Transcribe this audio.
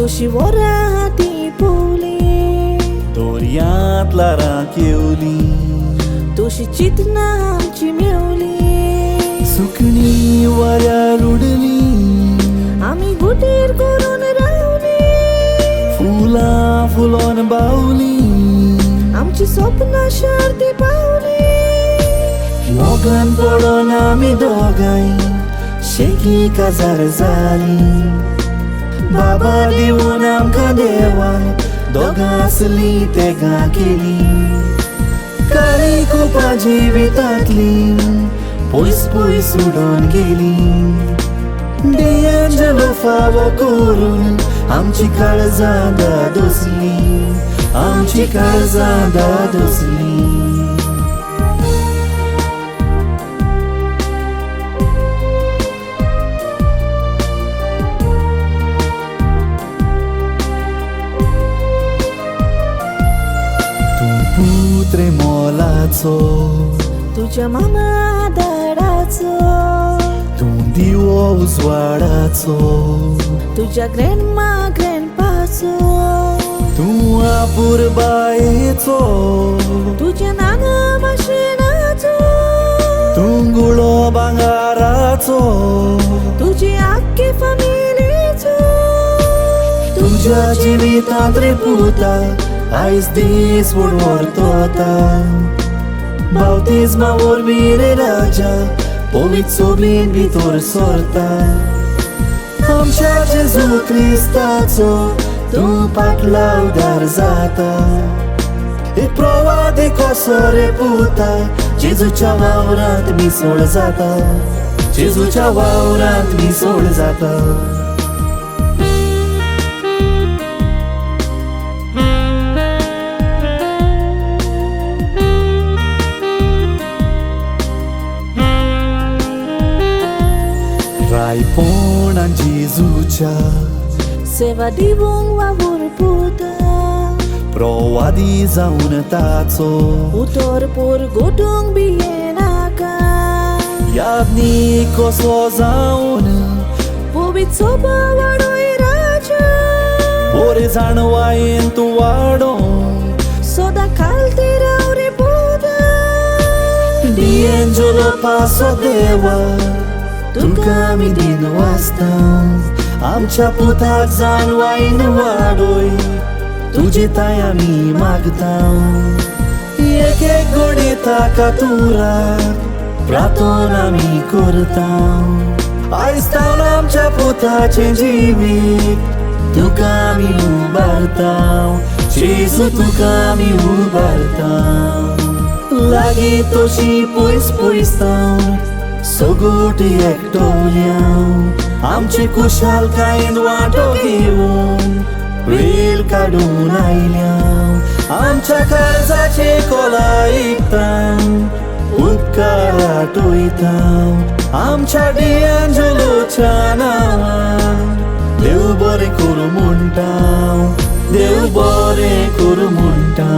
तुशी वरां ती पोवली दर्यांत ल्हारां केवली तुशी चिंतना आमची मेवली सुकणीं वाऱ्यार उडली आमी गुटीर करून रावली फुलां फुलोन बावली आमची सपनां शार्ती पावली मोगान पडोन आमी दोगांय शेकी काजार जाली बाबा दिवन आमकां देवान दोगां आसलीं तेगां केली काळी कुपां जिवितांतली पयस पयस उडोन गेली डिएंजलो फावो करून आमची काळजां दादोसली आमची काळजां दादोसली. पुत्रे मोलाचो तुझ्या मामा दाडाचो तूं दिवो उजवाडाचो तुझ्या ग्रँडमा ग्रँडपाचो तूं आपुरबायेचो तुझ्या नाना माशेनाचो तूं गुळो भांगाराचो तुजी आख्खी फामिलीचो तुज्या जिवितांत रे पुता आयज दीस म्हूण व्हरतोता बावतिज्मा वरवीं रे राजा पवित्र सोबीन भितर सरता आमच्या जेजू क्रिस्ताचो तूं पाटलावदार जाता एक प्रवादी कसो रे पुता जेजूच्या वावरांत मिसळ जाता जेजूच्या वावरांत मिसळ जाता. रायपोणां जेजूच्या सेवा दिवंक वावूर पुता प्रवादी जावन ताचो उतर पुरगुटूंक भियेनाका यादनी कसो जावन पवित्र सोबा वाडोय राजा बरे जाणवायेन तूं वाडोवन सदां खालती राव रे पुता डिएंजलो पासो देवा तुका आमी दिन वाचता आमच्या पुताक जाणवायेन वाडोय तुजे ताय आमी मागता एक एक घडी ताका तूं राख प्रार्थना आमी करता आयज तावन आमच्या पुताचें जिवीत तुका आमी उबारता जेजू तुका आमी उबारता लागीं तशी पयस पयस तावन सगोट एकटोल्या आमचे खुशालकायेन वांटो घेवन वेळ काडून आयल्या आमच्या काळजाचे कोला आयकता उपकार आठयता आमच्या डिएंजलोच्या नांवान देव बरें करूं म्हणटा देव बरें करूं म्हणटा.